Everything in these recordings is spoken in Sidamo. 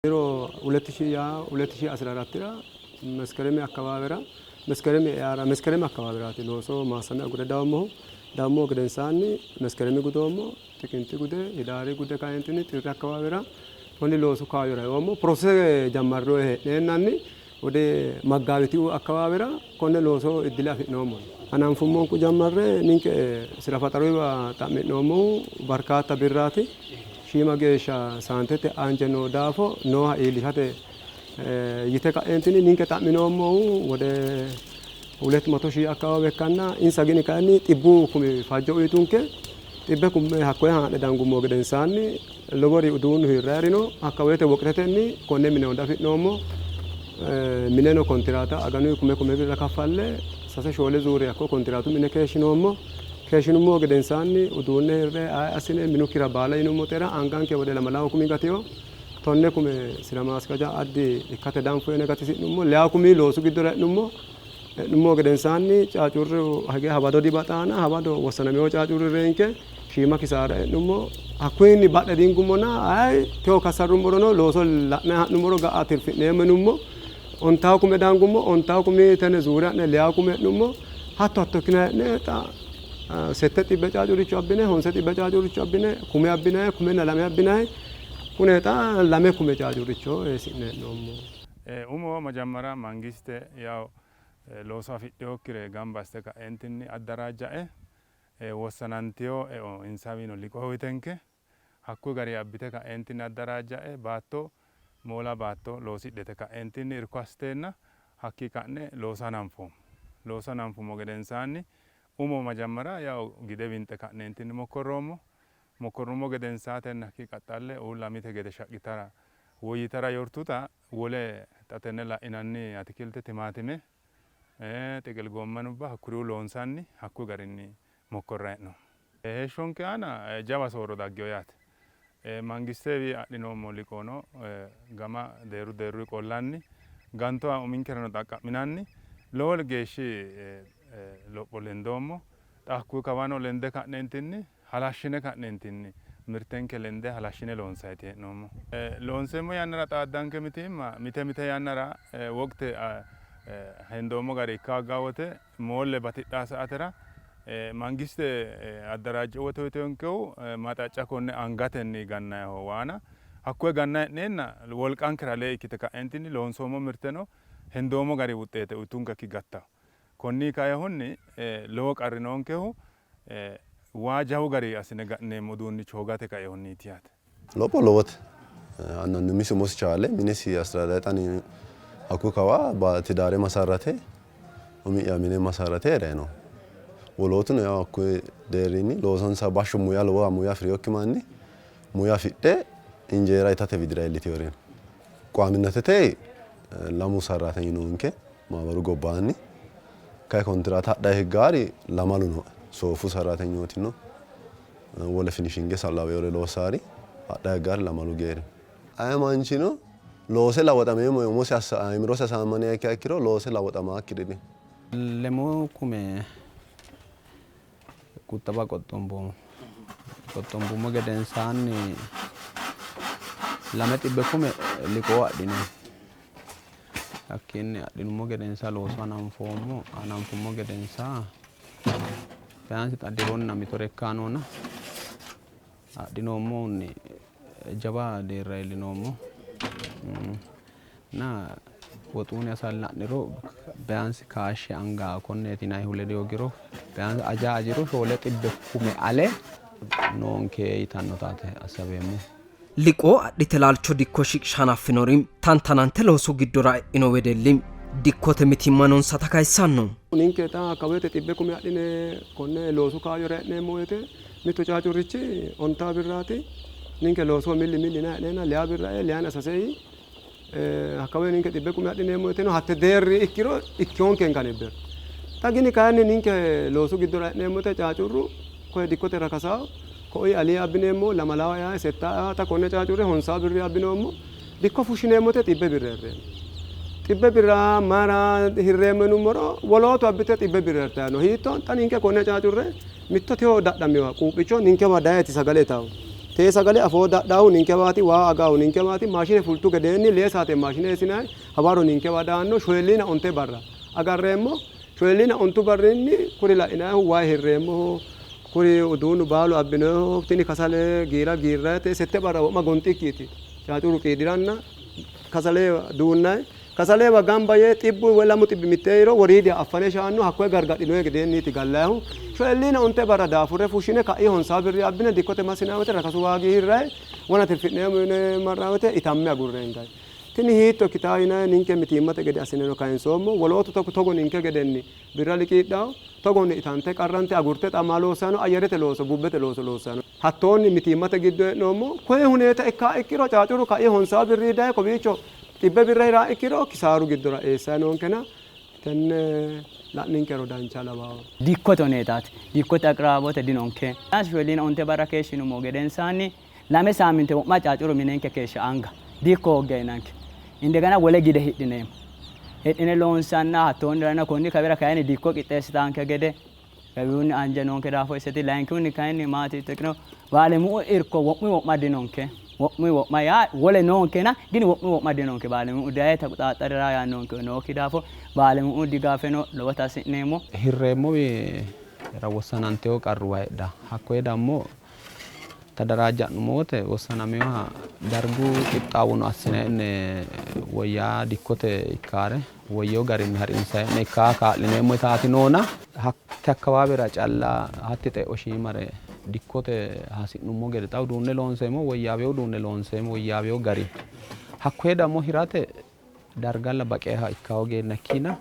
Diro 2014 መስከረም አካባቢራ መስከረም ያራ መስከረም አካባቢራቲ looso maassame agure dawommohu dawummo gedensaanni መስከረም gudoommo ጥቅምት gude ህዳር gude kaentinni ጥር አካባቢራ konni loosu kaayyora eoommo process ጀመርነው hee'neennanni ወደ መጋቢቱ አካባቢራ konne looso iddile afi'noommo hananfummonku ጀመረ ninke ስራ ፈጠሩዋ xa'mi'noommohu barkaata birraati shiima geeshsha saantete anje noo daafo nooha iillishate yite ka'eentinni ninke xa'minoommohu ወደ 200,000 አካባቢ ikkanna insa gini kayinni 100,000 fajjo uyitunke 100,000 hakkoye haa'ne dangummo gedensaanni lowori uduunnu hirrayiri no hakka woyte woqitetenni konne mine hunda afi'noommo mineno kontiraata aganu kume kume birra kaffalle sase shoole zuure hakko kontiraatu mine keeshshinoommo keeshshinummo gedensaanni uduunne hirre ayi assine minu kira baala yinummo xera anganke ወደ 20 gatiyo 10,000 ስራ ማስኪያጃ addi ikkate danfo yine gatisi'nummo 2,000 loosu giddora e'nummo e'nummo gedensaanni caacurru hage hawado dibaxaana hawado wossanameo caacurri reenke shiima kisaara e'nummo hakkuyinni badhe dingummona ayi tewo kassarrummorono looso la'ne ha'nummoro ga'a tirfi'neemmo yinummo 50,000 dangummo 50,000 tene zuure ha'ne 2,000 e'nummo hatto hatto ikkine hee'ne xa 600 caacurricho abbine 900 caacurricho abbine kume abbinayi kumenna lame abbinayi kune xa 2,000 caacurricho eessi'ne hee'noommo። umo መጀመሪያ መንግስት ያው looso afidhinokkire gamba assite ka'eentinni addaraajja'e wossananteyo eo insawiino liqoo uyitenke hakkuyi gari abbite ka'eentinni addaraajja'e baatto moola baatto loosidhete ka'eentinni irko assiteenna hakkii ka'ne looso hananfoommo. Looso hananfummo gedensaanni umo መጀመሪያ ያው gide winxe ka'neentinni mokkorroommo mokkorrummo gedensatenna hakkii qaxxalle uulla mite gede shaqqitara woyyitara yortuta wole xa tenne la'inanni atikilte timaatime xiqil goommanubba hakkuriu loonsanni hakkuyi garinni mokkorra hee'noommo. Heeshshonke aana jawa soorro daggino yaate. Mangistewi adhinoommo liqoono gama deerru deerruyi qollanni gantoha uminkerano xaqqa'minanni lowo geeshshi lopho lendoommo. Xa hakkuyi kawano lende ka'neentinni halashshine ka'neentinni mirtenke lende halashshine loonsayti hee'noommo. Loonseemmo yannara xaaddanke mitiimma mite mite yannara woqte hendoommo gari ikka hoogaa wote moolle batidhaa sa'atera mangiste addaraajje wote uyitenkehu maxacca konne angatenni gannayiho waana hakkoye ganna hee'neenna wolqankera lee ikkite ka'eentinni loonsoommo mirteno hendoommo gari wuxeete uyitunkekki gattawo. Konni kaehunni lowo qarri noonkehu waa jawu gari assine ga'neemmo uduunnicho hoogate kaehunniiti yaate. Lopho lowote annu umisi umosi chaale minesi አስተዳዳሪ hakkuyi kawa ትዳሬ masarrate umi'ya mine masarrate heerayi no. Wolootuno yaw hakkuyi deerrinni loosonsa bashsho muya lowoha muya afirinokki manni muya afidhe injeera itate widira iilliteyoori no. Qaaminatete lamu sarratenyi noonke maabaru gobbaanni kayi kontiraata hadhayi higgaari lamalu no. Soofu sarratenyooti no wole finishinge laweyore loossaari hadhayi higgaari lamalu geeri. Aye manchino loose lawaxameemmo umosi ayimirose asaamaniha ikkiha ikkiro loose lawaxamaakkiri dino. 6,000 ቁጠባ ቆጠንቦሞ qoxxombummo gedensaanni 200,000 liqoo adhinoommo. Hakkiinni adhinummo gedensa looso hananfoommo hananfummo gedensa ቢያንስ xa dironna mitore ikkanona adhinoommohunni jawa deerra iillinoommo እና woxuuni asalla'niro ቢያንስ cash anga konneeti yinannihu lede hoogiro ቢያንስ aja ajiro 400,000 ale noonke yitannotaati assabeemmohu. Liqoo adhite laalcho dikko shiqisha hanaffinori tantanante loosu giddora e'ino wedelli dikkote mitiimma noonsata kayissanno. Ninke xa hakka woyte 100,000 adhine konne loosu kaayyora e'neemmo woyte mittu caacurrichi 50 birraati ninke loosoho milli milli yinayi hee'neenna leya birra ee leyana sasei hakka woyte ninke 100,000 adhineemmo woyteno hatte deerri ikkiro ikkihonkenkanni birra. Xa gini kayinni ninke loosu giddora e'neemmo woyte caacurru koye dikkote rakasawo koi alii abbineemmo lamalawa yaa setta xa konne caacurre 50 birri abbinoommo dikko fushshineemmo woyte 100 birra hirreemmo. 100 birra mayra hirreemmo yinummoro wolootu abbite 100 birra hirtanno hiitto xa ninke konne caacurre mitto tewo dadhammewa quuphicho ninkewa dayeeti sagale itawo. Tee sagale afoo dadhaahu ninkewaati, waa agaahu ninkewaati. Maashine fultu gedeenni lee saate maashine eessinayi hawaaro ninkewa daanno. Shoyilliina onte barra agarreemmo. Shoyilliina ontu barrinni kuri la'inayihu wayi hirreemmoho, kuri uduunnu baalu abbinoyiho, tini kasale giira giirrayite sette barra wo'ma gonxikkiiti caacuru qiidiranna kasale duunnayi. Kasalewa gamba yee xibbu woyi lamu xibbi mitteeyiro woriidiha affane shaanno, hakkoye gargadhinoyi gedeenniiti gallayihu. Shoyilliina onte barra daafurre fushshine ka'i honsaa birri abbine dikkote massinayi woyte rakasu waagi hirrayi, wona tirfi'neemmo yine marrayi woyte itamme agurreenkayi. Tini hiitto ikkitaa yinayi ninke mitiimmate gede assineno kayinsoommo. Wolootu togo ninke gedenni birra liqiidhawo, togonni itante qarrante agurte xa maa loossayi no? Ayyerete looso, bubbete looso loossayi no. Hattoonni mitiimmate giddo hee'noommo. Koye huneeta ikkaa ikkiro caacuru ka'i honsaa birri daye kowiicho xibbe birra hiraa ikkiro kisaaru giddora eessayi noonkena tenne la'ninkero dancha lawawo. Dikkote huneetaati. Dikkote aqiraabote dinonke. Shoyilliina onte barra keeshshinummo gedensaanni lame saaminte wo'ma caacuru minenke keeshsha anga dikko hooggeenanke. Indegana wole gide hidhineemmo. Hidhine loonsanna hattoonnirana konni kawira kayinni dikko qixxeessitanke gede gawihunni anje noonke daafo iseti layinkihunni kayinni maati xiqino baalimu irko wo'mu wo'ma dinonke. Wo'mu wo'ma yaa wole noonkena gini wo'mu wo'ma dinonke. Baalimu daye taqoxaaxxarira yaannonke nookki daafo baalimu digaafeno lowota hasi'neemmo. Hirreemmowi wossananteyo qarruwa heedha. Hakkoye dammo ተደራጃንሞ wote wosanamewa dargu qixxaawuno assine woyya dikkote ikkaare woyyew garinni harinsayi'ne ikkaa kaa'lineemmo yitaati noona hatte akkawaawera calla hatti xe'o shiimare dikkote hasi'nummo gede xa uduunne loonseemmo woyyaaweyo uduunne loonseemmo woyyaaweyo gari hakkoye dammo hirate dargalla baqeha ikkawo geenna ikkina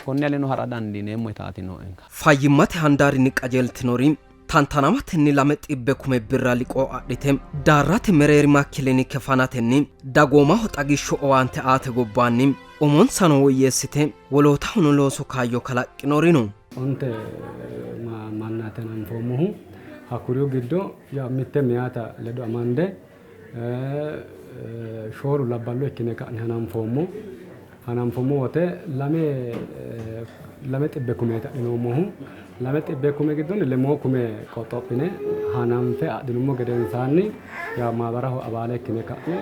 konne aleno hara dandiineemmo yitaati nooenka. Fayyimmate handaarinni qajeeltinori tantanamatenni lame xibbe kume birra liqoo adhite daarrate mereerima kilinike fanatenni dagoomaho xagishshu owaante aate gobbaanni umonsano woyyeessite wolootahono loosu kaayyo kalaqqinori no. Onte mannaati hananfoommohu. Hakkuriu giddo ya mitte meyaata ledo amande shoolu labballo ikkine ka'ne hananfoommo. Hananfoommo wote lame xibbe kumeeti adhinoommohu. Lame xibbe kume giddonni lemoo kume qoxophine hananfe adhinummo gedensaanni ya maabaraho abaale ikkine ka'ne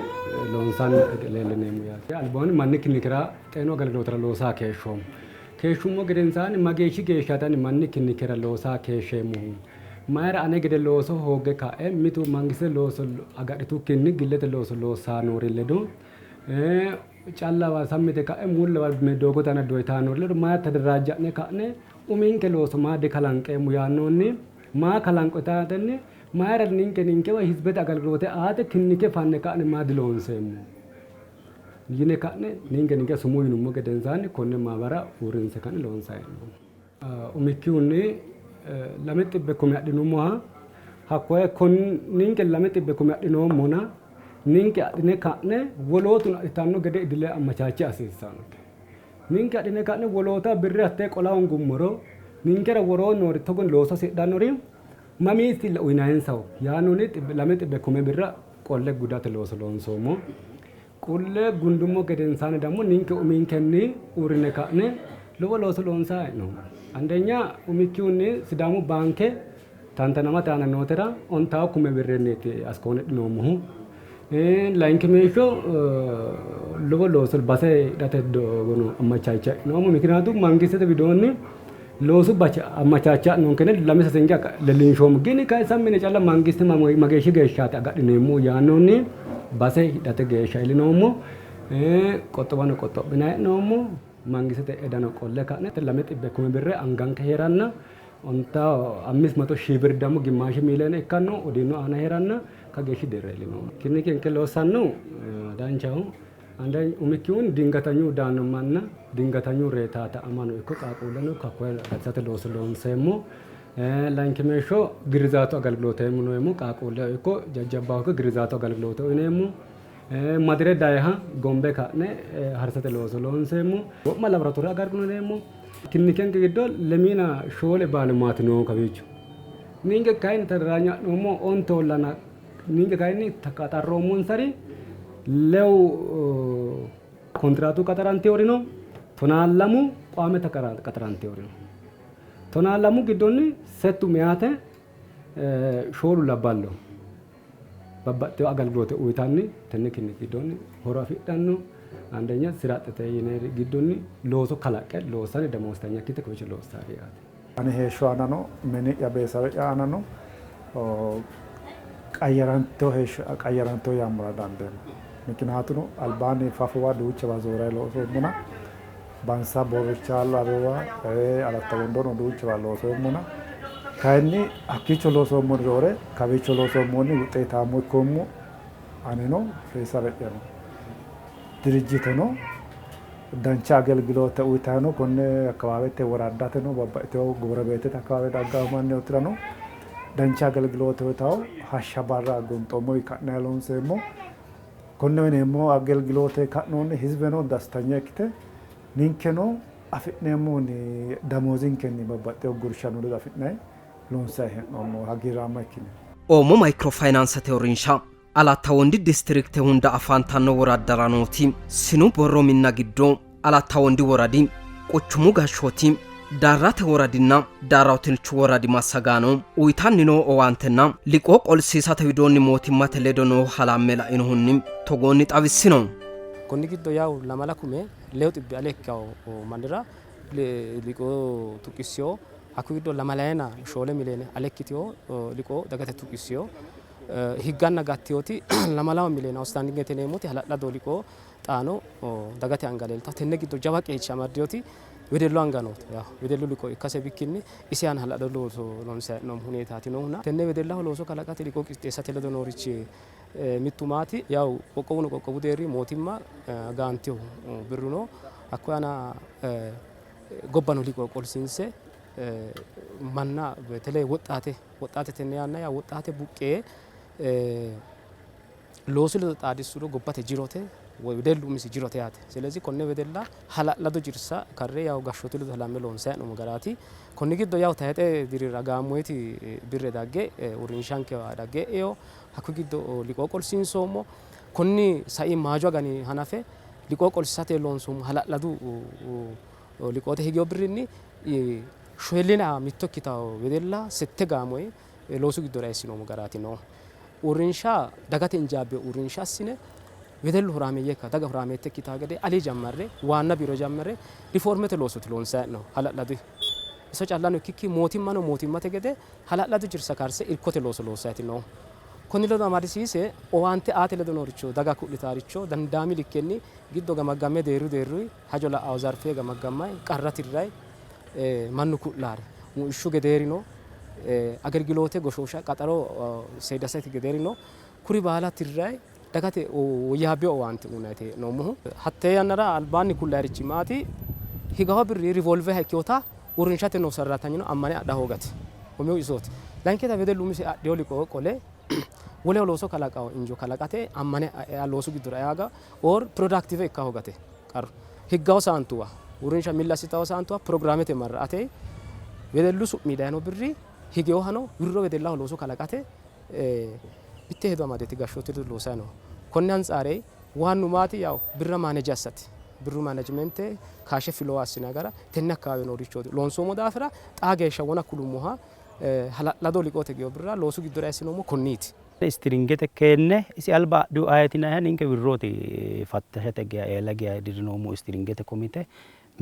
loonsanni leellineemmo yaate. Albaanni manni kinikira xeenu agalgilootira loosaa keeshshoommo. Keeshshummo gedensaanni mageeshshi geeshshaati manni kinikira loosaa keeshsheemmohu. Mayira ane gede looso hoogge ka'e mitu mangiste looso agadhitukkinni gillete looso loossaa noori ledo callawa sammite ka'e mullawa doogote aana doyitaa noori ledo mayira ተደራጃ'ne ka'ne uminke looso maa dikalanqeemmo yaannoonni maa kalanqo yitaatenni mayira ninke ninkewa hizbete agalgiloote aate kinnike fanne ka'ne maa diloonseemmo yine ka'ne ninke ninke sumuu yinummo gedensaanni konne maabara uurrinse ka'ne loonsayi hee'noommo. Umikkihunni lame xibbe kume adhinummoha hakkoye ninke lame xibbe kume adhinoommona ninke adhine ka'ne wolootuno adhitanno gede idile amachaache hasiissannonke. Ninke adhine ka'ne woloota birre hattee qola hongummoro ninkera woroo noori togo looso hasidhannori mamiitti uyinayinsaho yaannonni lame xibbe kume birra qolle gudate looso loonsoommo. Qolle gundummo gedensaanni ደግሞ ninke uminkenni uurrine ka'ne lowo looso loonsayi hee'noommo. አንደኛ umikkihunni Sidaamu baanke tantanamate aana nootera ontawo kume birrenniiti askoone dhinoommohu. Layinkimeeshsho lowo looso base hidhate doogono amachaacha noommo. Mikinaatu mangistete widoonni loosu bache amachaacha noonkene lame sasenke leellinshoommo. Gini kayi sammine calla mangiste mageeshshi geeshshaati agadhineemmo yaannoonni base hidhate geeshsha iillinoommo. Qoxxobano qoxxophinayi hee'noommo. Mangistete edano qolle ka'ne lame xibbe kume birre anganke heeranna onta አምስት መቶ ሺህ ብር ደግሞ ግማሽ ሚሊዮን ikkanno udiinnu aana heeranna kageeshshi deerra iillinoommo. Kinnikenke loossanno danchaho. Umikkihunni dingatanyu daanno manna dingatanyu reetaata amano ikko qaaquulleno hakkoye gatisate looso loonseemmo. Layinkimeeshsho girizaatu agalgiloote uyineemmo qaaquulleho ikko jajjabbaho ikko girizaatu agalgiloote uyineemmo. Madire dayiha gombe ka'ne harisate looso loonseemmo. Wo'ma laboratoore agargino uyineemmo. Kinnikenke giddo lemiina shoole baalemuwaati noo kawiicho. Ninke kayinni ተደራጅነው ontollana ninke kayinni qaxarroommonsari lewu kontiraatu qaxaranteori no, tonaa lamu qaame qaxaranteori no. Tonaa lamu giddonni settu meyaate, shoolu labballo. Babbaxxewo agalgiloote uytanni tenne kilinike giddonni horo afidhanno. አንደኛ ስራ አጥተ yineri giddonni looso kalaqqe loossanni damooztanya ikkite kowiicho loossaari yaate. Ane heeshsho aanano mini'ya beesawe'ya aanano qayyarantewo heeshsho qayyarantewo yaammora dandeemmo. Mikinaatuno albaanni fafowa duuchawa zoorayi loosoommona Bansa Borricha Abewa Alatta Wondono duuchawa loosoommona kayinni hakkiicho loosoommoni roore kawiicho loosoommoni wuxeetaammo ikkoommo anino beesawe'yano dirijjiteno dancha agelgiloote uytanno konne akkawaawete woraddateno babbaxxitewo gorebeetete akkawaawete daggawo mannootirano dancha agelgiloote uytawo hashsha barra gonxoommowi ka'ne loonseemmo. Konne yineemmo agelgiloote ka'noonni hizbeno dastanya ikkite ninkeno afi'neemmohunni damoozinkenni babbaxxewo gurshano ledo afi'nayi loonsayi hee'noommo hagiirraamma ikkine. Oomo maayikiroo faayinaansete uurrinsha Alatta Wondi distrikte hunda afantanno woraddara nooti sinu borro minna giddo Alatta Wondi woradi quchumu gashshooti Daarrate woradinna Daarraw Tilchu woradi massagaano uytanni noo owaantenna liqoo qolsiisate widoonni mootimmate ledo noo halamme lainohunni togoonni xawissino. Konni giddo yaw 2,000 ale ikkawo mannira liqoo tuqisiyo, hakku giddo 24 miliyoone ale ikkitiyo liqoo dagate tuqisiyo, higganna gattiyoti 2 miliyoone outstandingete yineemmoti hala'lado liqoo xaano dagate anga leeltawo. Tenne giddo jawa qeecha amaddiyoti wedellu anga noote. Wedellu liqoo ikkase bikkinni isi aana hala'lado looso loonsayi hee'noommo huneetaati noohuna tenne wedellaho looso kalaqate liqoo qixxeessate ledo noorichi mittu maati yaw qoqqowuno qoqqowu deerri mootimma gaantiyo birruno hakko aana gobbano liqoo qolsiinse manna በተለይ ወጣቴ ወጣቴ tenne yanna yaa woxxaate buqqee loosu ledo xaadissuro gobbate jirote wedellu umisi jirote yaate. ስለዚህ konne wedella hala'lado jirsa karre yaw gashshootu ledo halamme loonsayi hee'noommo garaati. Konni giddo yaw tayixe dirira gaammoyiti birre dagge uurrinshankewa dagge e'eyo hakku giddo liqoo qolsiinsoommo. Konni sai maaju agani hanafe liqoo qolsiisate loonsoommo hala'ladu liqoote higiyo birrinni 41 ikkitawo wedella 8 gaamoyi loosu giddora eessinoommo garaati noohu. Uurrinsha dagate injaabbe uurrinsha assine wedellu horaameeyye ikka daga horaameette ikkitaa gede alii jammarre waanna biiro jammarre rifoormete loosooti loonsayi hee'noommo hala'ladu. Iso callano ikkikki mootimmano mootimmate gede hala'ladu jirsa karse irkote looso loossayti noohu. Konni ledo amadisiise owaante aate ledo nooricho daga ku'litaaricho dandaami likkenni giddo gamaggamme deerru deerruyi hajo la'awo zarfe gamaggammayi qarra tirrayi mannu ku'laare muishshu gedeerino agelgiloote goshoosha qaxaro seedasete gedeerino kuri baala tirrayi dagate woyyaabbewo owaante uynayte hee'noommohu. Hattee yannara albaanni kullayirichi maati higawo birri rivolveha ikkewota uurrinshate noo sarraatanyino ammane adha hoogate umihu isooti. Layinkita wedellu umise adhiyo liqoo qole woleho looso kalaqawo injo kalaqate ammane loosu giddora eaga or productive ikka hoogate qarru. Higgawo saantuwa uurrinsha milla assitawo saantuwa pirogiraamete marra'ate wedellu su'mi dayino birri higewohano wirro wedellaho looso kalaqate mitte hedo amadeeti gashshootu ledo loosayi noohu. Konni antsare waannu maati yaw birra maaneje assate birru maanajimente kaashe filowa assinayi gara tenne akkawaawe noorichooti loonsoommo daafira xaa geeshsha wona kulummoha hala'lado liqoote giwo birra loosu giddora eessinoommo konniiti. Istiringete keenne isi alba adhihu ayeeti yinayiha ninke wirrooti fattashate geya eela geya dirinoommo istiringete komite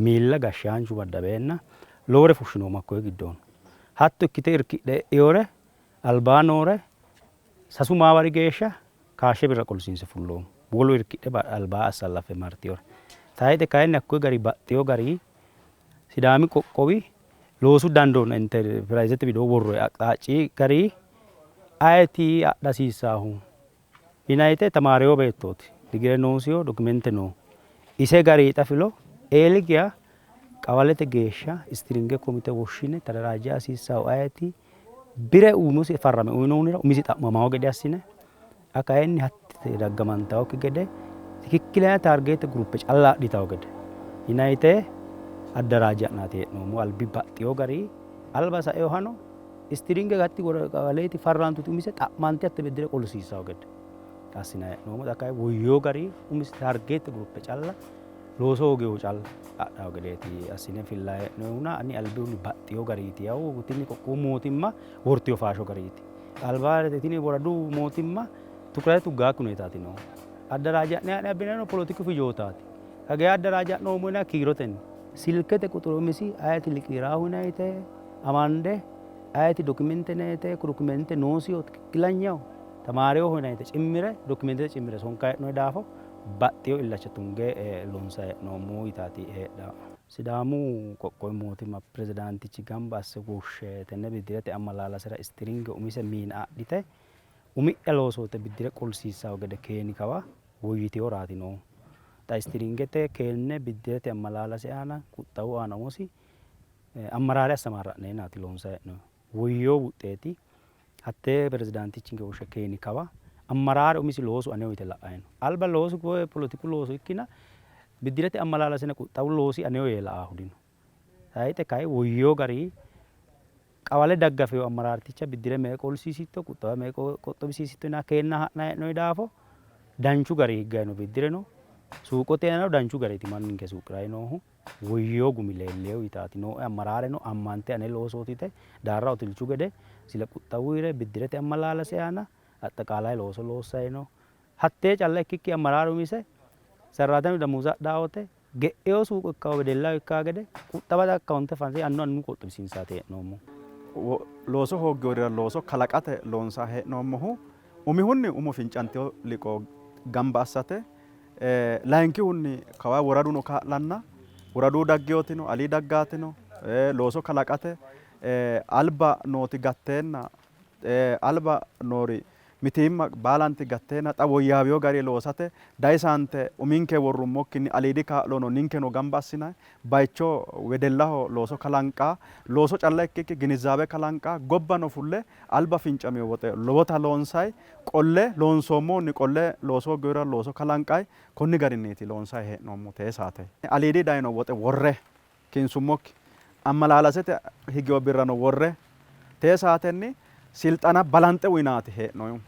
miilla gashshaanchu baddabeenna lowore fushshinoommo hakkoye giddoon. Hatto ikkite irkidhe e'iyore albaa noore sasu maawari geeshsha kaashshe birra qolsiinse fulloommo. Wolu irkidhe albaa assallaffe martiyore. Tayixe kayinni hakkoye gari baxxiyo gari Sidaami qoqqowi loosu dandoonna interpirayizete widoo worroyi aqxaacci gari ayeti adha hasiissaahu yinayite tamaarewo beettooti digire noosiho dokumente noo ise gari xa filo eeli geya qawalete geeshsha istiringe komite woshshine tadaraajja hasiissaahu ayeti bire umosi farrame uyinohunira umisi xa'mamawo gede assine xa kayinni hatti daggamantawokki gede tikikkilaya taargeete guruppe calla adhitawo gede yinayite addaraajja'naati hee'noommo. Albi baxxiyo gari alba saewohano istiringe gatti qawaleeti farrantuti umise xa'mante hatte beddire qolsiissawo gede assinayi hee'noommo. Xa kayi woyyiyo gari umisi taargeete guruppe calla looso hoogewo calla adhawo gedeeti assine fillayi hee'noommohuna ani albihunni baxxiyo gariiti yawu tini qoqqowu mootimma wortiyo faasho gariiti. Alba tini woradu mootimma ትኩረት tuggaakki ሁኔታati noohu. Addaraaja'ne haa'ne abbinannihu poletiku fijootaati. Kagee addaraaja'noommo yinanni kiirotenni. Silkete quxure umisi ayeti liqiiraahu yinayite amande ayeti dokimente yinayite dokimente noosiho ትክክለኛው ተማሪው yinayite cimmire dokimentete cimmire sonkayi hee'noyi daafo baxxewo illacha tunge loonsayi hee'noommo yitaati heedhawo. Sidaamu qoqqowi mootimma pirezidaantichi gamba asse woshshe tenne biddirete ammalaalasera istiringe umise miina adhite umi'ya loosoote biddire qolsiissawo gede keeni kawa woyyiteworaati noohu. Xa istiringete keenne biddirete ammalaalase aana quxxawu aana umosi ammaraare assamaarra'neenaati loonsayi hee'noyihu. Woyyewo wuxxeeti hattee pirezidaantichinke woshshe keeni kawa ammaraare umisi loosu aneho yite la'ayi no. Alba loosu koye poletiku looso ikkina biddirete ammalaalasena quxxawu loosi aneho yee la'aahu dino. Tayixe kayi woyyewo gari qawale daggafewo ammaraarticha biddire mee qolsiisitto quxxawa mee qoxxobisiisitto yinaa keenna ha'nayi hee'noyi daafo danchu gari higgayi no biddireno suuqote aanano danchu gariiti manninke suuqirayi noohu woyyewo gumi leellewo yitaati nooe ammaraareno ammante ane loosooti yite daarra otilchu gede sile quxxawuyire biddirete ammalaalase aana አጠቃላይ looso loossayi no. Hattee calla ikkikki ammaraare umise sarraatenu damuuza adhaa wote ge'ewo suuqo ikkawo wedellaho ikkaa gede quxxawate akkaawunte fante annu annu qoxxobisiinsaati hee'noommohu. Looso hooggeworira looso kalaqate loonsayi hee'noommohu umihunni umo fincantino liqoo gamba assate, layinkihunni kawa woraduno kaa'lanna woradu daggewotino alii daggaatino looso kalaqate alba nooti gatteenna alba noori mitiimma baalanti gatteenna xa woyyaawiyo gari loosate dayisaante uminke worrummokkinni aliidi kaa'lono ninkeno gamba assinayi bayicho wedellaho looso kalanqaa looso calla ikkikki ginizaabe kalanqaa gobbano fulle alba fincamiyo woxe lowota loonsayi qolle loonsoommohunni qolle looso hooggeworira looso kalanqayi konni garinniiti loonsayi hee'noommo tee saate. Aliidi dayino woxe worre kinsummokki ammalaalasete higiyo birrano worre tee saatenni silxana balanxe uyinaati hee'noyihu.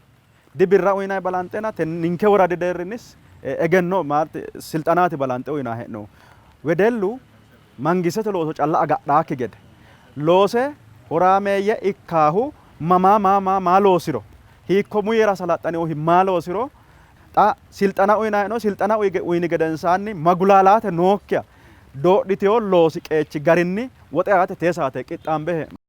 Di birra uyinayi balanxena ninke woradi deerrinni egenno silxanaati balanxe uyinayi hee'noyihu. Wedellu mangistete looso calla agadhaakki gede loose horaameeyye ikkaahu mamaa maa maa maa loosiro hiikko muyera salaxxaninohu maa loosiro xa silxana uyinayi hee'noyi silxana uyini gedensaanni magulaalaate nookkiha doodhitewo loosi qeechi garinni woxe aate tee saate qixxaambe hee'noommo.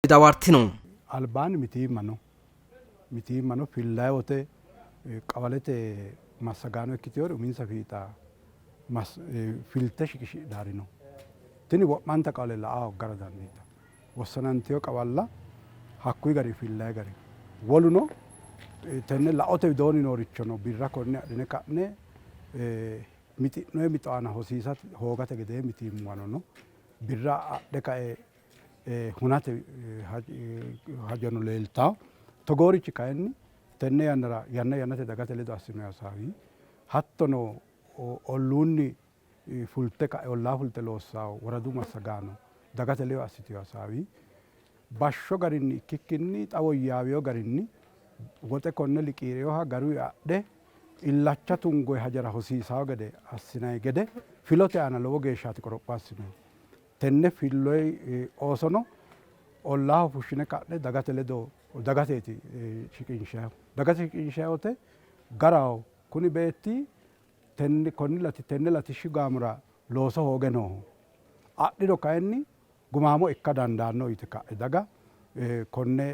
dawartino. Albaanni mitiimma no. Mitiimma no fillayi wote qawalete massagaano ikkitewori uminsa fiixa filte shiqishidhaari no. Tini wo'manta qawale la'a hooggara dandiitanno. Wossananteyo qawalla hakkuyi gari fillayi gari. Woluno tenne laote widoonni noorichono birra konne adhine ka'ne mixi'noyi mixo aana hosiisa hoogate gedee mitiimmuwano no. Birra adhe kae hunate hajono leeltawo. Togoorichi kayinni tenne yannara yanna yannate dagate ledo assinoyi hasaawi hattono olluunni fulte ka'e ollaa fulte loossawo woradu massagaano dagate ledo assiteyo hasaawi bashsho garinni ikkikkinni xa woyyaawiyo garinni woxe konne liqiireyoha garuyi adhe illacha tungoyi hajara hosiisawo gede assinayi gede filote aana lowo geeshshaati qoropho assinoyi. Tenne filloyi oosono ollaaho fushshine ka'ne dagate ledo dagateeti shiqinshayihu. Dagate shiqinshayi wote garaho kuni beetti tenne konni lati tenne latishshu gaamora looso hooge nooho adhiro kayinni gumaamo ikka dandaanno yite ka'e daga konne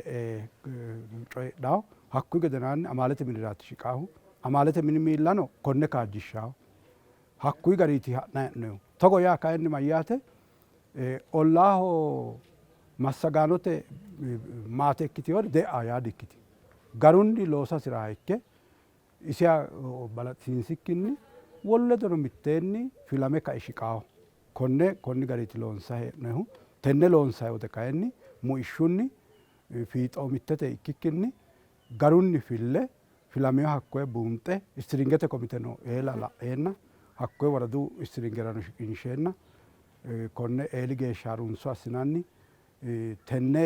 coyidhawo. Hakkuyi gedenaanni amaalete miniraati shiqaahu. Amaalete mini miillano konne kaajjishshawo. Hakkuyi gariiti ha'nayi hee'noyihu. Togo yaa kayinni mayyaate ollaaho massagaanote maate ikkitewori de'a yaa dikkitino. Garunni loosa hasi'raha ikke isiha balaxisiinsikkinni wolu ledono mitteenni filame kae shiqaaho. Konne konni gariiti loonsayi hee'noyihu. Tenne loonsayi wote kayinni muishshunni fiixoomittete ikkikkinni garunni fille filaminoha hakkoye buunxe istiringete komiteno eela la'eenna Hakkoye woradu istiringerano shiqinsheenna konne eeli geeshsha harunso assinanni tenne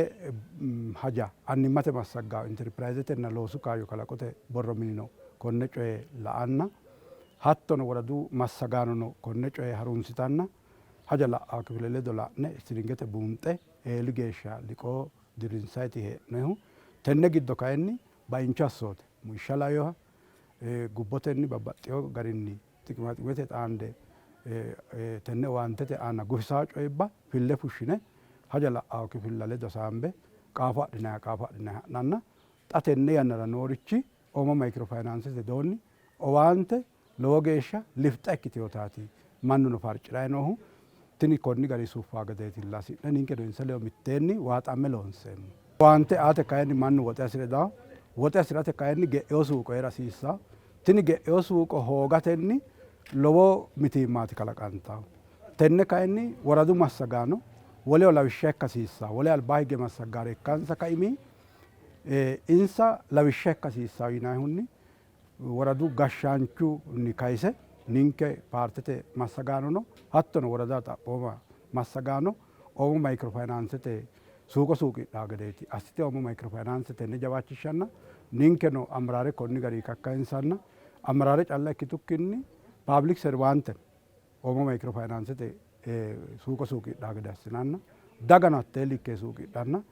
haja annimmate massaggaa interpirayzetenna loosu kaayyo kalaqote borro minino konne coye la'anna hattono woradu massagaanono konne coye harunsitanna haja la'aa kifile ledo la'ne istiringete buunxe eeli geeshsha liqoo dirrinsayti hee'noyihu. Tenne giddo kayinni baincho assoote muishsha lainoha gubbotenni babbaxxewo garinni xiqimaxiqimete xaande tenne owaantete aana gufisaa coyibba fille fushshine haja la'awo kifilla ledo hasaambe qaafo adhinanni qaafo adhinanni ha'nanna xa tenne yannara noorichi Oomo Maykiro Faynaansete widoonni owaante lowo geeshsha lifxa ikkitinotaati mannuno farci'ranni noohu. Tini konni garinni suffanno gedeetilla hasi'ne ninkeno insa ledo mitteenni waaxamme loonseemmo. Owaante aate kayinni mannu woxe hasi're daanno. Woxe hasi'rate kayinni ge'ewo suuqo hee'ra hasiissanno. Tini ge'ewo suuqo hoogatenni lowo mitiimmaati kalaqantannohu. Tenne kayinni woradu massagaano woleho lawishsha ikka hasiissanno. Wole albaa higge massaggaare ikkansa kaimi insa lawishsha ikka hasiissanno yinannihunni woradu gashshaanchunni kayise ninke paartete massagaanono hattono woradaho xaphooma massagaano Oomo Maykiro Faynaansete suuqo suuqidhanno gedeeti assite Oomo Maykiro Faynanse tenne jawaachishshanna ninkeno amuraare konni garinni kakkayinsanna amuraare calla ikkitukkinni paablik servaanteno Oomo Maykiro Faynaansete suuqo suuqidhanno gede assinanna dagano hattee likke suuqidhanna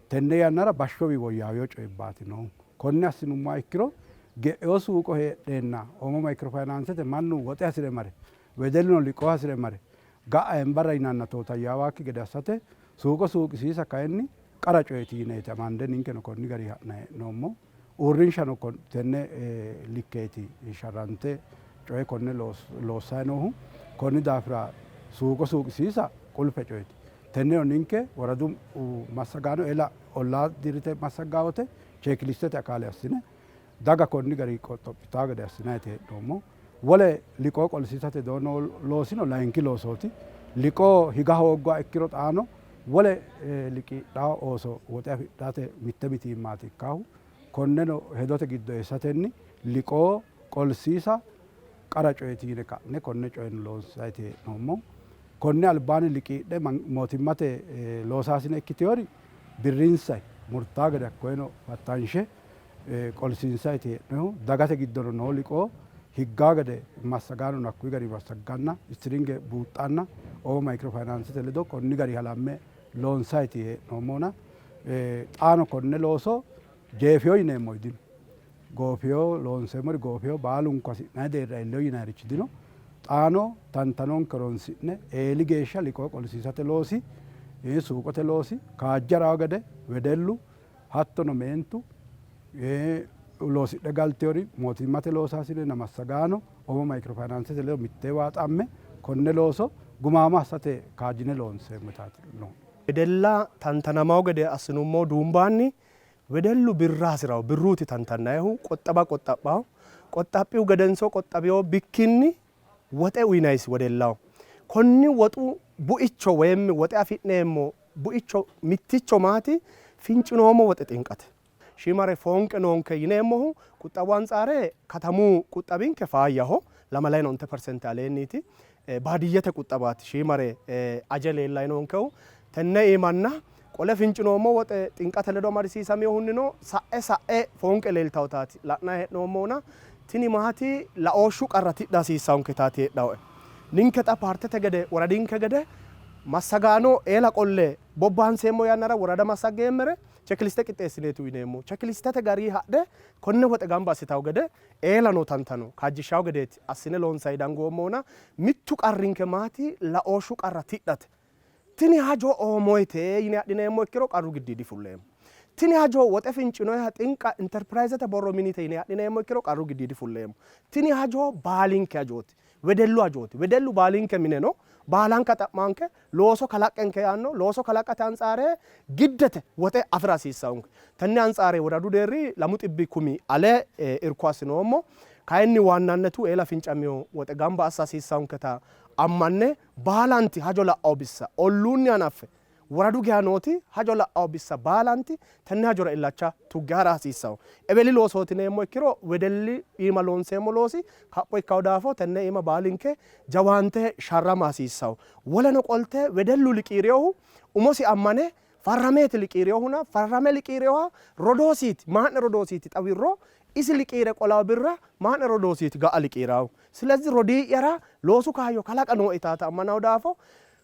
tenne yannara bashshowi woyyaawino coyibbaati noohu. Konne assinummoha ikkiro ge'ewo suuqo heedheenna Oomo Maykiro Faynaansete mannu woxe hasi're mare wedelluno liqoo hasi're mare ga'a embara yinanna tootayyaawakki gede assate suuqo suuqisiisa kayinni qara coyeeti yineeti amande ninkeno konni garinni ha'nanni hee'noommo. Uurrinshano tenne likkeeti sharrante coye konne loossanni noohu. Konni daafira suuqo suuqisiisa qulfe coyeeti. Tenneno ninke woradu massagaano eela ollaa dirrite massaggawote cheekilistete akaale assine daga konni garinni qoxxophitanno gede assinanniiti hee'noommo. Wole liqoo qolsiisate noo loosino layinki loosooti. Liqoo higa hoogguha ikkiro xaano wole liqiidhanno ooso woxe afidhate mitte mitiimmaati ikkaahu. Konneno hedote giddo eessatenni liqoo qolsiisa qara coyeeti yine ka'ne konne coyeno loonsanniiti hee'noommohu. Konni albaanni liqiidhe mootimmate loosaasine ikkitinori birrinsa murtaa gede hakkoyeno fattanshe qolsiinsanniiti hee'noonnihu. Dagate giddono noo liqoo higgaa gede massagaanono hakkuyi garinni massagganna istiringe buuxxanna Oomo Maykiro Faynaansete ledo konni garinni halamme loonsanniiti hee'noommohuna xaano konne looso jeefino yineemmori dino. Goofino loonseemmori goofino baalunku hasi'nanni deerra iillino yinannirichi dino. Xaano tantanonke horonsi'ne eeli geeshsha liqoo qolsiisate loosi suuqote loosi kaajja harawo gede wedellu hattono meentu loosidhe galtinori mootimmate loosaasinenna massagaano Oomo Maykiro Faynaansete ledo mittee waaxamme konne looso gumaamo assate kaajjine loonseemmo yitaati noohu. Wedella tantanamawo gede assinummo duumbaanni wedellu birra hasi'rawo, birruuti tantannayihu, qoxxaba qoxxaphawo, qoxxaphihu gedenso qoxxabiwo bikkinni woxe uyinayisi wedellaho. Konni woxu buicho woyim woxe afi'neemmo buicho mitticho maati? Fincinoommo woxe xinqate. Shiimare foonqe noonke yineemmohu quxxawu antsare katamu quxxawinke faayyaho, lamalayina onte persente aleenniiti. Baadiyyete quxxawaati shiimare aje leellayi noonkehu. Tenne iimanna qole fincinoommo woxe xinqate ledo amadisiisaminohunnino sa'e sa'e foonqe leeltanotaati la'nanni hee'noommohuna tini maati laooshshu qarra tidha hasiissannonketaati heedhannoe. Ninke xa paartete gede woradinke gede massagaano eela qolle bobbaanseemmo yannara worada massaggeemmere chekiliste qixxeessineeti uyineemmohu. Chekilistete garinni hadhe konne woxe gamba assitanno gede eela noo tantano kaajjishshanno gedeeti assine loonsanni dangoommohuna mittu qarrinke maati laooshshu qarra tidhate. Tini hajo Oomoyete yine adhineemmo ikkiro qarru giddiidi fulleemmo. Tini hajo woxe fincinoyiha xinqa Interpirayzete borro minite yine adhineemmo ikkiro qarru giddiidi fulleemmo. Tini hajo baalinke hajooti. Wedellu hajooti. Wedellu baalinke mine no. Baalanka xa'maanke looso kalaqqenke yaanno. Looso kalaqate antsare giddete woxe afi'ra hasiissannonke. Tenne antsare woradu deerri lamu xibbi kumi ale irko assinoommo. Kayinni waannannetu eela fincamino woxe gamba assa hasiissannonketa ammanne baalanti hajo la'anno bissa olluunni hanaffe Woradu geya nooti hajo la'awo bissa baalanti tenne hajora illacha tugge hara hasiissawo. Eweli loosooti yineemmo ikkiro wedelli iima loonseemmo loosi kapho ikkawo daafo tenne iima baalinke jawaante sharrama hasiissawo. Woleno qolte wedellu liqiiriyohu umosi ammane farrameeti liqiiriyohuna farrame liqiiriyoha rodoosiiti maa'ne rodoosiiti xawirro isi liqiire qolawo birra maa'ne rodoosiiti ga'a liqiirawo. Silezzi rodii'yara loosu kaayyo kalaqa nooe yitaata ammanawo daafo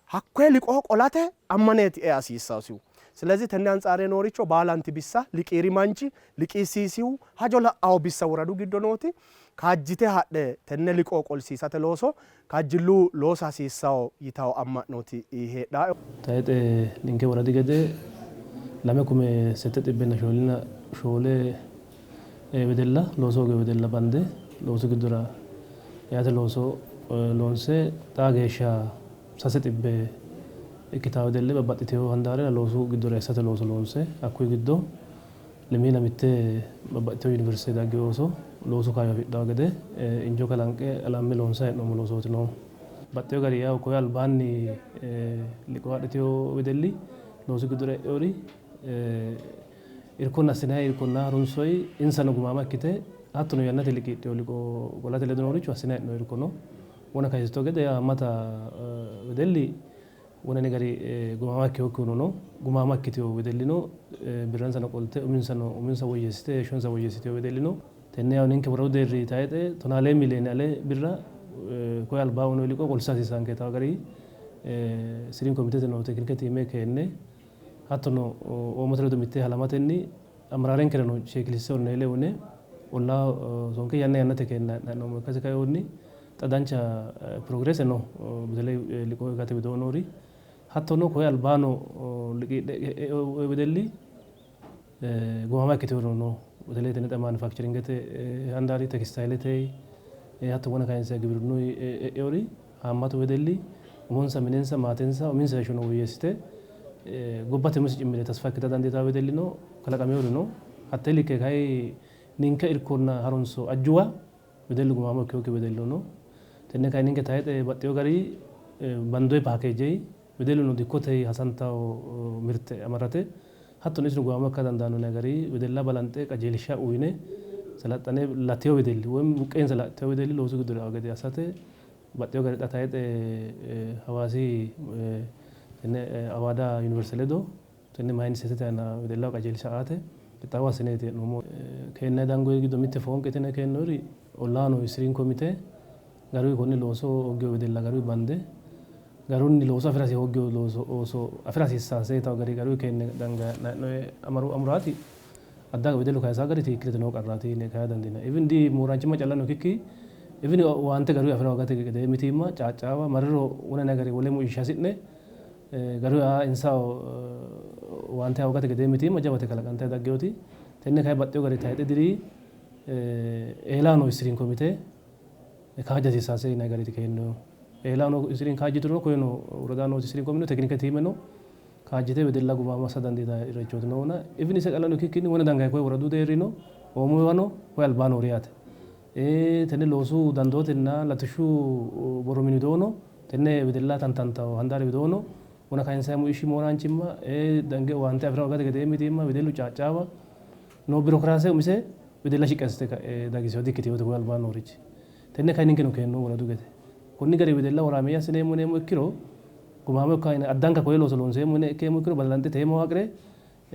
Hakkoye liqoo qolate ammaneeti ea hasiissasihu. Silezi tenne antsaa're nooricho baalanti bissa, liqiiri manchi, liqiissiisihu, hajo la'awo bissa woradu giddo nooti kaajjite hadhe tenne liqoo qolsiisate looso kaajjillu loosa hasiissawo yitawo amma'nooti heedhae. Tayixe ninke woradi gede 2704 wedella looso hoogino wedella bande loosu giddora eate looso loonse xaa geeshsha 300 ikkitanno wedelli babbaxxitino handaarira loosu giddora eessate looso loonse hakkuyi giddo lemiina mitte babbaxxitino yuniversite daggino ooso loosu kaayyo afidhanno gede injo kalanqe halamme loonsanni hee'noommo loosooti noohu. Baxxeewo garinni yawo koye albaanni liqoo adhitino wedelli loosu giddora e'inori Irkonna assinanni irkonna harunsoyi insano gumaama ikkite hattono yannate liqiidhino liqoo qolate ledo nooricho assinanni hee'noonni irko no. Wona kayisitto gede haammata wedelli wonani gari gumaama ikkinokkihuno no. Gumaama ikkitino wedellino birransano qolte uminsano uminsa woyyeessite heeshshonsa woyyeessitino wedelli no. Tenne yawo ninke woradu deerri tayixe tonaa lee miliyoone ale birra koye albaa uyinoonni liqoo qolsiisa hasiissanke yitawo gari siriin komitete noo tekinike tiime keenne hattono Oomote ledo mittee halamatenni amaraarenkerano sheekilisse onneele uyne ollaa sonke yanna yannate keenna hee'noommo ikkasi kainohunni xa dancha progrese no beteley liqoo higate widoo noori hattono koye albaano liqiidhe e'ino wedelli gumama ikkitinorino no beteley tenne xa manufacturingete handaari tekistayilete hatto wona kayinse giwirinnu e'inori Haammatu wedelli umonsa, minensa, maatensa, uminsa heeshshono woyyeessite gobbate umisi cimmile tasfa ikkita dandiitanno wedellino kalaqaminori no. Hattee likke kay ninke irkonna harunso ajjuwa wedellu gumaamo ikkinokki wedellino no. Tenne kay ninke tayxe baxxeewo gari bandoyi paakeejey wedelluno dikkote hasantanno mirte amarate hattono isino gumaamo ikka dandaanno yinanni gari wedella balanxe qajeelsha uyne salaxxane latino wedelli woy buqqeensa lattino wedelli loosu giddora e'anno gede assate Baxxeewo garinni xa tayixe Hawaasi tenne Awaada Yuniversite ledo tenne mayindisetete aana wedellaho qajeelsha aate qixxaawo assineeti hee'noommohu. Keennanni dangoyi giddo mitte foonqete yine keennoyiri ollaano steering komite garuyi konne looso hooggino wedella garuyi bande garunni looso afi'ra hooggino looso ooso afi'ra hasiissansa yitanno gari garuyi keenne dangayi ha'nanni hee'noyi amuraati Adda wedellu kayisa gari tiikkilete noo qarraati yine kaya dandiinanni. Even di mooraanchimma calla no ikkikki even owaante garuyi afira hoogate gedee mitiimma caaccaawa marriro wonanni gari wole muishsha hasi'ne garuyi aa insa owaante hoogate gedee mitiimma jawate kalaqantanni dagginoti. Tenne kayi baxxewo gari tayixe diri eela noo steering komite kaajja hasiissanose yinanni gariiti keennohu. Eela noo steering kaajjituro koyeno worada noo steering komite tekinike tiime no. Kaajjite wedella gumaamo assa dandiitanno irrechooti noohuna even ise callano ikkikkinni wona dangayi koye woradu deerrino Oomoyiwano koye albaa noori yaate. Tenne loosu dandootenna latishshu borro mini widoono tenne wedella tantantanno handaari widoono wona kayinsanni muishshi mooraanchimma dange owaante afi'ra hoogate gedee mitiimma wedellu caaccaawa noo birokiraase umise wedella shiqqi assite ka'e dagisino dikkitinote koye albaa noorichi. Tenne kayi ninkeno keennoommo woradu gede. Konni gari wedella horaameeyye assineemmo yineemmo ikkiro Gumaamo ikka yine addanka koye looso loonseemmo yine ikkeemmo ikkiro balanxe tee mawaaqire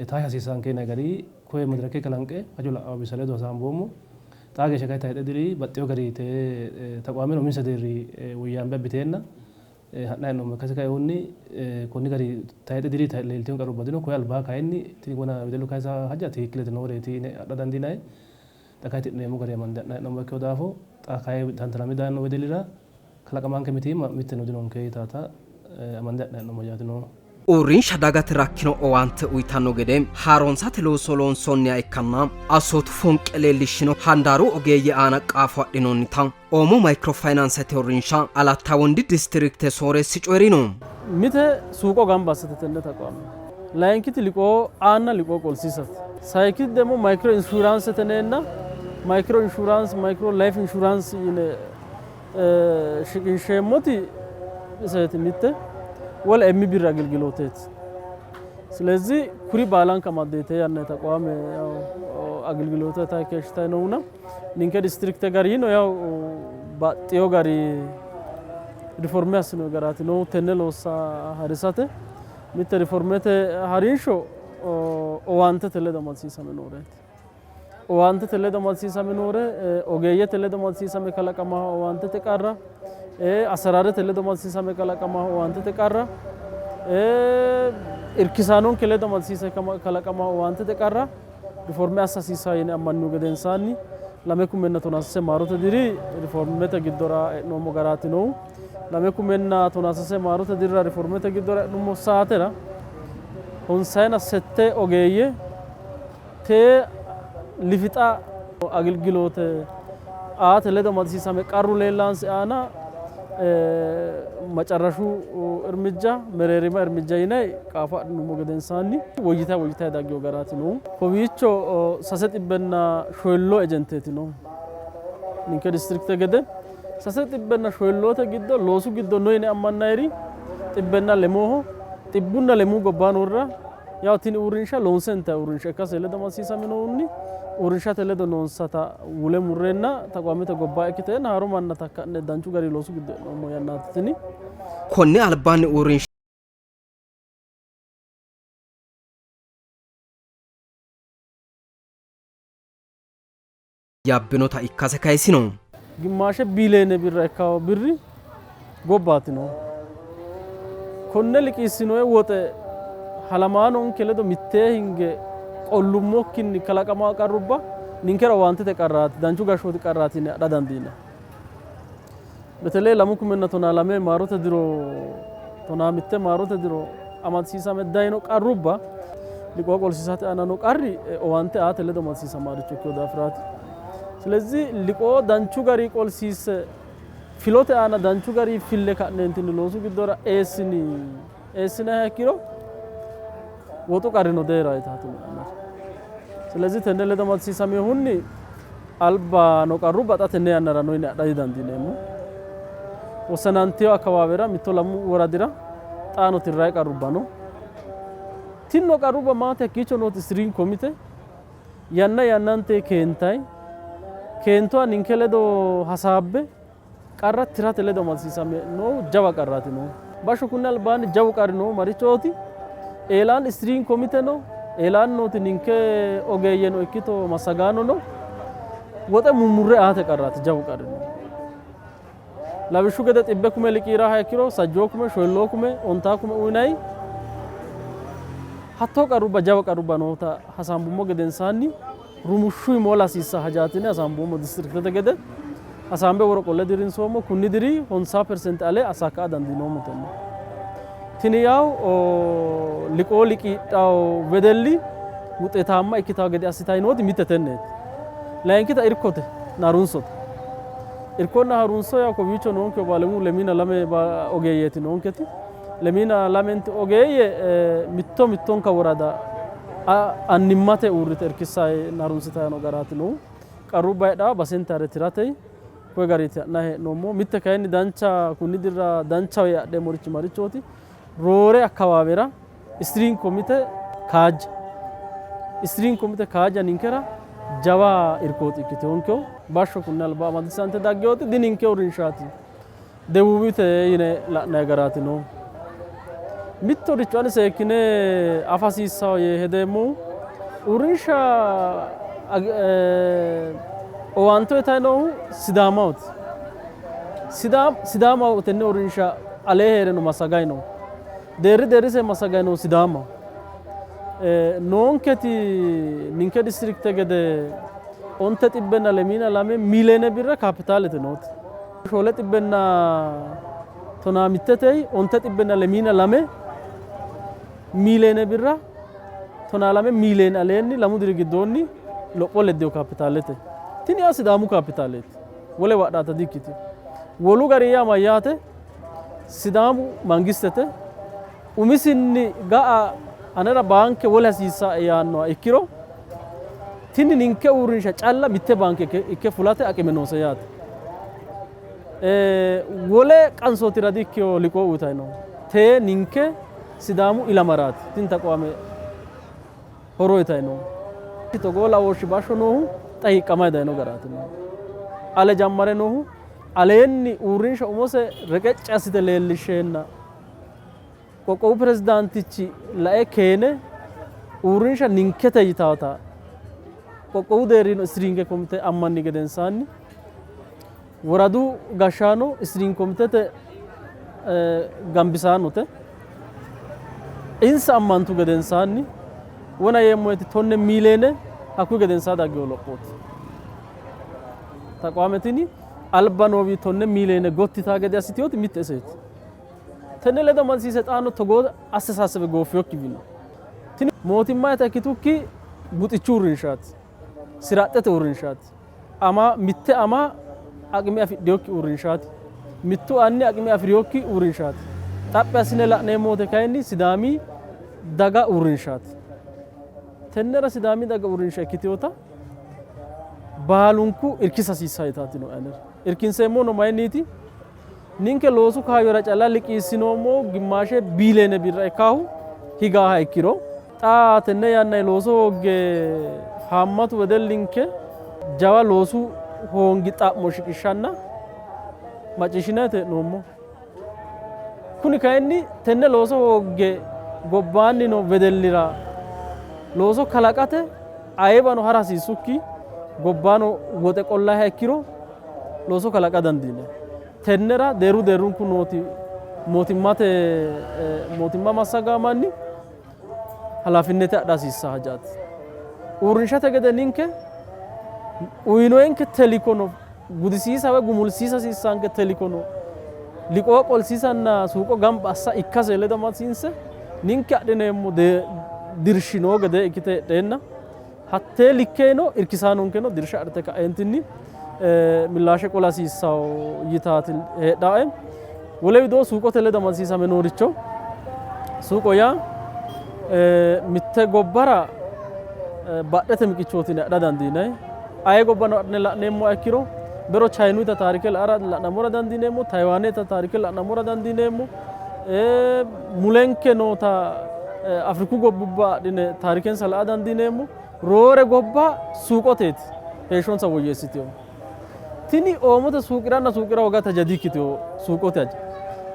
taashsha hasiissanke yinanni gari koye madirake kalanqe hajo la'anno bissa ledo hasaamboommo. Xaa geeshsha kayi tayxe diri baxxeewo gari tee taqwaameno uminsa deerri woyyaambe abbiteenna ha'nanni hee'noommo ikkasi kainohunni konni gari tayxe diri leeltino qarrubba dino. Koye albaa kayinni tini wona wedellu kayisa haja tikikkilete nooreeti yine adha dandiinanni. Xa kayi tidhineemmo gari amande ha'nanni hee'noommo ikkino daafo xa kayi tantaname daanno wedellira kalaqamanke mitiimma mitteno dinonke yitaata amande ha'nanni hee'noommo yaate noohu. Uurrinsha dagate rakkino owaante uytanno gede haaroonsate looso loonsoonniha ikkanna assootu foonqe leellishshino handaaru ogeeyye aana qaafo adhinoonnita Oomo Maykiro Fayinaansete Uurrinsha Alatta Wondi Distrikte sooreessi coyi'rino. Mite suuqo gamba assate tenne taqaame. Layinkiti liqoo aanna liqoo qolsiisate. Sayikkiti ደግሞ ማይክሮ ኢንሹራንስ teneenna ማይክሮ ኢንሹራንስ ማይክሮ ላይፍ ኢንሹራንስ yine shiqinsheemmoti iseeti mitte wole MBR agelgilooteeti. ስለዚህ ኩሪ ባላንከ ማደተ ያነ ተቋም ያው አገልግሎት ታይ ከሽታይ ነውና ኒንከ ዲስትሪክት ጋሪ ነው ያው ባጤዮ ጋሪ ሪፎርም ያስኖ ጋራት ነው ተነሎሳ ሀሪሳተ ሚተ ሪፎርሜተ ሀሪንሾ owaantete ledo amadisiisame nooreeti. Owaantete ledo amadisiisame noore ogeeyyete ledo amadisiisame kalaqamaho owaantete qarra asaraarete ledo amadisiisame kalaqamaho owaantete qarra irkisaanonke ledo amadisiisame kalaqamaho owaantete qarra riforme assa hasiissaa yine ammannihu gedensaanni lame kumenna tonaa sase maarote diri riformete giddora e'noommo garaati noohu. Lame kumenna tonaa sase maarote dirira riformete giddora e'nummo saatera honsayina sette ogeeyye tee lifixa agelgiloote aate ledo amadisiisame qarru leellansi aana መጨረሹ እርምጃ mereerima እርምጃ yinay qaafo adhinummo gedensaanni woyyitayi woyyitayi daggino garaati noohu. Kowiicho sase xibbenna shoyilloo ejenteeti noohu. Ninke distrikte gede sase xibbenna shoyilloote giddo loosu giddo no yine ammannayiri xibbenna lemooho xibbunna lemuu gobbaa noorira ያው tini uurrinsha loonse intayi uurrinsha ikkase ledo amadisiisaminohunni uurrinshate ledo noonsata wule murreenna taqwaamete gobbaa ikkiteenna haaro manna takka'ne danchu gari loosu giddo hee'noommo yannaati tini. Konni albaanni uurrinsha yaabbinota ikkase kayisino. ግማሽ ቢሊየን ብር ikkawo birri gobbaati noohu. Konne liqiissinoyi woxe halamaanonke ledo mittee hinge qollummokkinni kalaqamawo qarrubba ninkera owaantete qarraati danchu gashshooti qarraati yine adha dandiinanni. በተለይ lamu kumenna tonaa lame maarote diro tonaa mitte maarote diro amadisiisame dayino qarrubba liqoo qolsiisate aana noo qarri owaante aate ledo amadisiisamaaricho ikkino daafiraati. ስለዚህ liqoo danchu gari qolsiisse filote aana danchu gari fille ka'neentinni loosu giddora eessini eessinayiha ikkiro woxu qarrino deera yitaati yannara. ስለዚህ tenne ledo amadisiisaminohunni alba noo qarrubba xa tenne yannara no yine adha didandiineemmo. Wossanantino akkawaawera mitto lamu woradira xaano tirrayi qarrubba no. Tinno qarrubba maati hakkiicho nooti steering komite yanna yannante keentayi keentowa ninke ledo hasaabbe qarra tirate ledo amadisiisame noohu jawa qarraati noohu. Bashsho kunni albaanni jawu qarri noohu marichooti eelaan steering komite no eelaan nooti ninke ogeeyyeno ikkito massagaano no woxe mummurre aate qarraati jawu qarri noohu. Lawishshu gede xibbe kume liqiiraaha ikkiro sajjoo kume shoyilloo kume ontaa kume uyinayi hattoo qarrubba jawa qarrubba noota hasaambummo gedensaanni rumushshuyi moola hasiissa hajaatine hasaambummo distriktete gede hasaambe woro qolle dirinsoommo kunni diri honsaa persente ale asaakka'a dandiinoommo tenne. Tini yaw liqoo liqiidhawo wedelli wuxeetaamma ikkitawo gede assitayi nooti mitte tenneeti. Layinkita irkote harunsote. Irkonna harunso yaw kowiicho noonke baalemu lemiina lame ogeeyyeeti noonketi. Lemiina lamenti ogeeyye mitto mittonka worada annimmate uurrite irkissayi harunsitayi noo garaati noohu. Qarrubba heedhawo basentare tirate koye gariiti ha'nayi hee'noommo. Mitte kayinni dancha kunni dirra danchaho yee adheemmorichi marichooti roore akkawaawera steering komite kaajja. Steering komite kaajja ninkera jawa irkooti ikkiteyoonkehu. Bashsho kunni alba amadisiisante daggeyooti dininke uurrinshaati. Dewuwite yine la'nayi garaati noohu. Mittoricho ani seekkine afa hasiissawo yee hedeemmohu uurrinsha owaante uyitayi noohu Sidaamahooti. Sidaamaho tenne uurrinsha alee heereno massagayi noohu. Deerri deerrise massagayi noohu Sidaamaho. Noonketi ninke distrikte gede onte xibbenna lemiina lame miiliyeene birra kaapitaalete nooti. Shoole xibbenna tonaa mittetey onte xibbenna lemiina lame miiliyeene birra tonaa lame miiliyeene aleenni lamu diri giddoonni lopho leddeyo kaapitaalete. Tini yaa Sidaamu kaapitaaleeti. Wole wadhaata di''ikkitino. Wolu gari yaa mayyaate Sidaamu mangistete umisinni ga'a anera baanke wole hasiissae yaannoha ikkiro tini ninke uurrinsha calla mitte baanke ikke fulate aqime noose yaate. Wole qansootira di''ikkiyo liqoo uyitayi noohu. Tee ninke Sidaamu ilamaraati tini taqwaame Horo uyitayi no. Togoo laooshshi bashsho noohu xa hiiqqamayi dayino garaati noohu. Ale jammare noohu aleenni uurrinsha umose reqecci assite leellishsheenna qoqqowu pirezidaantichi lae keene uurrinsha ninkete yitaata qoqqowu deerrino istiriinge komite ammanni gedensaanni woradu gashshaano istiriinge komitete gambisaanote insa ammantu gedensaanni wona yeemmoeti 10 miiliyeene hakkuyi gedensaa daggino lophooti. Taqwaame tini alba noowi 10 miiliyeene gotti yitaa gede assiteyooti mitte iseeti. Tenne ledo amadisiise xaano togoo astesaasebe gooffinokki bino. Tini mootimmayita ikkitukki buxichu uurrinshaati. Siraxxete uurrinshaati. Ama mitte ama aqime afidhinokki uurrinshaati. Mittu anni aqime afi'rinokki uurrinshaati. Xaphi assine la'neemmo wote kayinni Sidaami daga uurrinshaati. Tennera Sidaami daga uurrinsha ikkitinota baalunku irkisa hasiissanno yitaati nooe anera. Irkinseemmohuno mayinniiti? Ninke loosu kaayyora calla liqiissinoommo gimmaashe biiliyeene birra ikkaahu higaaha ikkiro xa tenne yannanni looso hoogge haammatu wedellinke jawa loosu hoongi xa'mo shiqishshanna macciishshinanni hee'noommo. Kuni kayinni tenne looso hoogge gobbaanni noo wedellira looso kalaqate ayeewano hara hasiissukki gobbaano woxe qollayiha ikkiro looso kalaqa dandiinanni. Tennera deerru deerrunku nooti mootimmate mootimma massagawo manni halaafinnete adha hasiissanno hajaati. Uurrinshate gede ninke uyinoyenke telikono gudisiisa woy gumulsiisa hasiissanke telikono liqoo qolsiisanna suuqo gamba assa ikkase ledo amadisiinse ninke adhineemmo dirshi noo gede ikkite heedheenna hattee likkeno irkisaanonkeno dirsha adhite ka'eentinni millaashe qola hasiissawo yitaati heedhae. Wole widoo suuqote ledo amadisiisame nooricho suuqo yaa mitte gobbara badhete miqichooti yine adha dandiinanni. Aye gobbano adhine la'neemmoha ikkiro bero Chayinuyita taarike la'nammora dandiineemmo, Tayiwaaneta taarike la'nammora dandiineemmo, mulenke noota Afriku gobbubba adhine taarikensa la'a dandiineemmo. Roore gobba suuqoteeti heeshshonsa woyyeessitinohu. Tini Oomote suuqiranna suuqira hoogate haja di''ikkitino suuqote haja.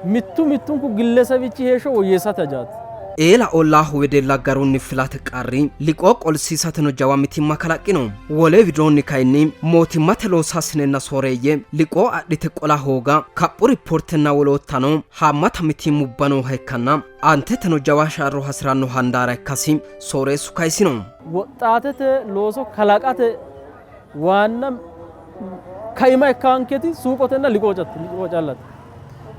Mittu mittunku gillesewichi heeshsho woyyeessate hajaati. Eela ollaaho wedella garunni filate qarri liqoo qolsiisateno jawa mitiimma kalaqino. Wole widoonni kayinni mootimmate loosaasinenna sooreeyye liqoo adhite qola hooga, kaphu rippoortenna woloottano haammata mitiimmubba nooha ikkanna aanteteno jawa sharro hasi'ranno handaara ikkasi sooreessu kayisino. Woxxaatete looso kalaqate waanna kaima ikkaanketi suuqotenna liqoo callate.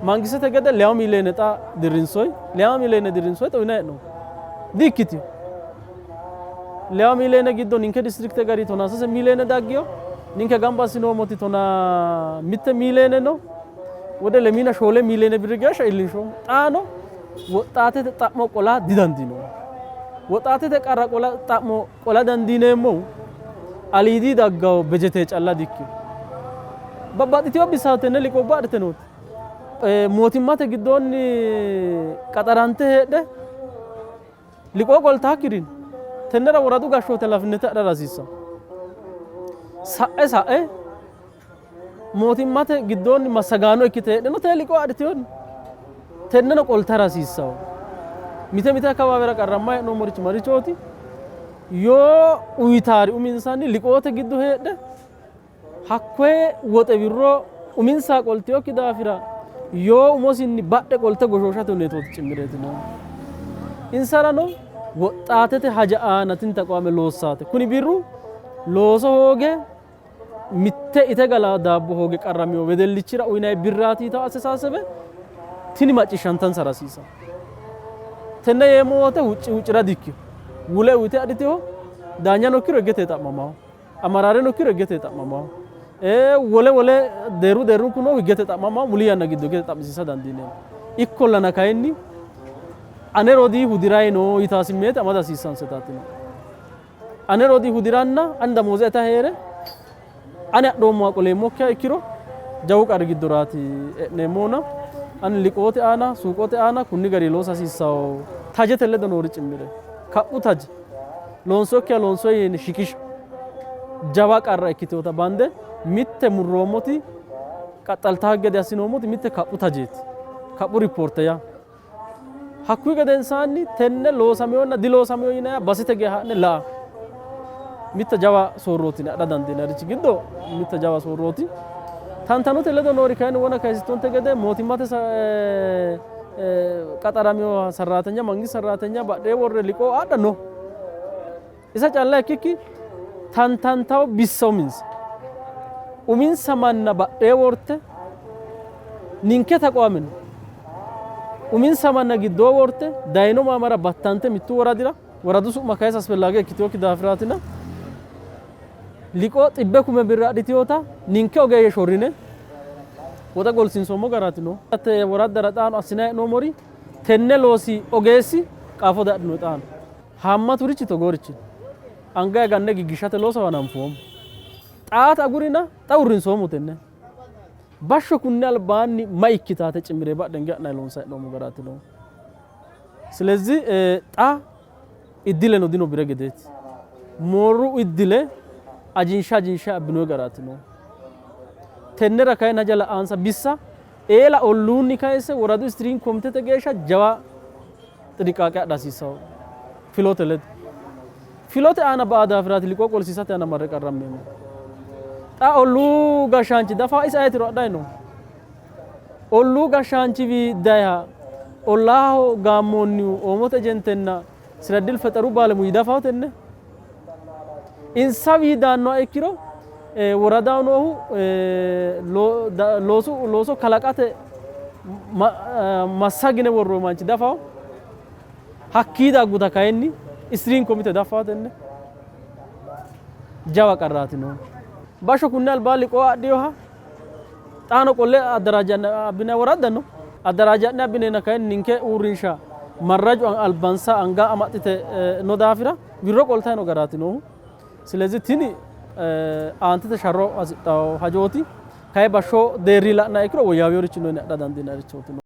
Mangistete gede leyawo miiliyeene xa dirrinsoyi, leyawo miiliyeene dirrinsoyi xa uyinanni hee'noommo. Di''ikkitino. Leyawo miiliyeene giddo ninke distrikte gari 13 miiliyeene daggino. Ninke gamba assinoommoti 11 miiliyeene no. Wode 24 miiliyeene birri geeshsha iillinshoommo. Xaano woxxaatete xa'mo qola didandiinoommo. Woxaatete qarra qola xa'mo qola dandiineemmohu aliidi daggawo bejete calla dikkino. Babbaxxitino bissa tenne liqoobba adhite nooti. Mootimmate giddoonni qaxarante heedhe liqoo qoltaakkiri no. Tennera woradu gashshoote halafinnete adhara hasiissanno. Sa'e sa'e mootimmate giddoonni massagaano ikkite heedheno tee liqoo adhitino. Tenneno qoltara hasiissanno. Mite mite akkawaawera qarramma hee'noommorichi marichooti? Yoo uyitaari uminsanni liqoote giddo heedhe hakkoye woxe wirro uminsa qoltinokki daafira yoo umosinni badhe qolte goshooshate huneetooti cimmireeti noohu. Insarano woxxaatete haja aana tini taqwaame loossaate. Kuni birru looso hooge mitte ite gala daabbo hooge qarramino wedellichira uyinanni birraati yitawo astesaasebe tini macciishshantansara hasiisanno. Tenne yeemmo wote huucci huuccira dikkino. Wule uyite adhiteho daanyano ikkiro higgete xa'mamaho. Amaraareno ikkiro higgete xa'mamaho. Wole wole deerru deerrunku noohu higgete xa'mamaho. Muli yanna giddo higgete xa'misiisa dandiineemmo. Ikkollana kayinni ane rodii hudiray no yitaa simmeete amada hasiissansetaati no. Ane rodii hudiranna ani damooze ita hee're ani adhoommoha qoleemmokkiha ikkiro jawu qarri giddoraati e'neemmohuna ani liqoote aana suuqote aana kunni gari loosa hasiissawo tajete ledo noori cimmire kaphu taje. Loonsokkiha loonsoyi yine shiqisha jawa qarra ikkiteota bande mitte murroommoti qaxxaltaa gede assinoommoti mitte kaphu tajeeti. Kaphu ripoorte yaa. Hakkuyi gedensaanni tenne loosameyonna diloosameyo yinaya basete geya ha'ne la'a mitte jawa soorrooti adha dandiinannirichi giddo mitte jawa soorrooti. Tantanote ledo noori kayinni wona kayisittonte gede mootimmate qaxaraminoha sarraatenya mangist sarraatenya badhee worre liqoo adha no. Isa calla ikkikki tantantawo bissa uminsa uminsa manna badhee worte ninke taqoamino uminsa manna giddoo worte dayino maamara battante mittu woradira woradu su'ma kayisa asfellage ikkiteokki daafiraatina liqoo xibbe kume birra adhiteota ninke ogeeyye shorrine woxe qolsiinsoommo garaati no. Hatte woraddara xaano assinanni hee'noommori tenne loosi ogeessi qaafo diadhino xaano. Haammaturichi togoorichi anga ganne giggishate looso hananfoommo. Xaata agurina xa uurrinsoommo tenne. Bashsho kunni albaanni ma ikkitaate cimiree badhenge ha'nanni loonsanni hee'noommo garaati no. Silezi xa iddileno dino bire gedeeti. Mooru iddile ajinsha ajinsha abbinoyi garaati no. Tennera kayinni haja la'ansa bissa eela olluunni kayise woradu istiriin komitete geeshsha jawa ጥንቃቄ adha hasiissawo filote ledo. Filote aana ba'a daafiraati liqoo qolsiisate aana marre qarrammeemmo. Xa olluu gashshaanchi dafa isi ayetiro adhayi no. Olluu gashshaanchiwi dayiha ollaaho gaammoonnihu oomote ejentenna siradil fexeru baalemuyi dafaho tenne. Insawi daannoha ikkiro woradaho noohu looso kalaqate massagine worroo manchi dafaho. Hakkii dagguta kayinni istiriin komite dafaho tenne. Jawa qarraati noo. Bashsho kunni albaanni liqoo adhiyoha xaano qolle addaraajja'ne abbine woradda no. Addaraajja'ne abbineenna kayinni ninke uurrinsha marraju albansa anga amaxxite no daafira wirro qoltayi no garaati noohu. Silezi tini aantete sharro hasidhawo hajooti. Kayi bashsho deerri la'naa ikkiro woyyaawinorichi no yine adha dandiinannirichooti.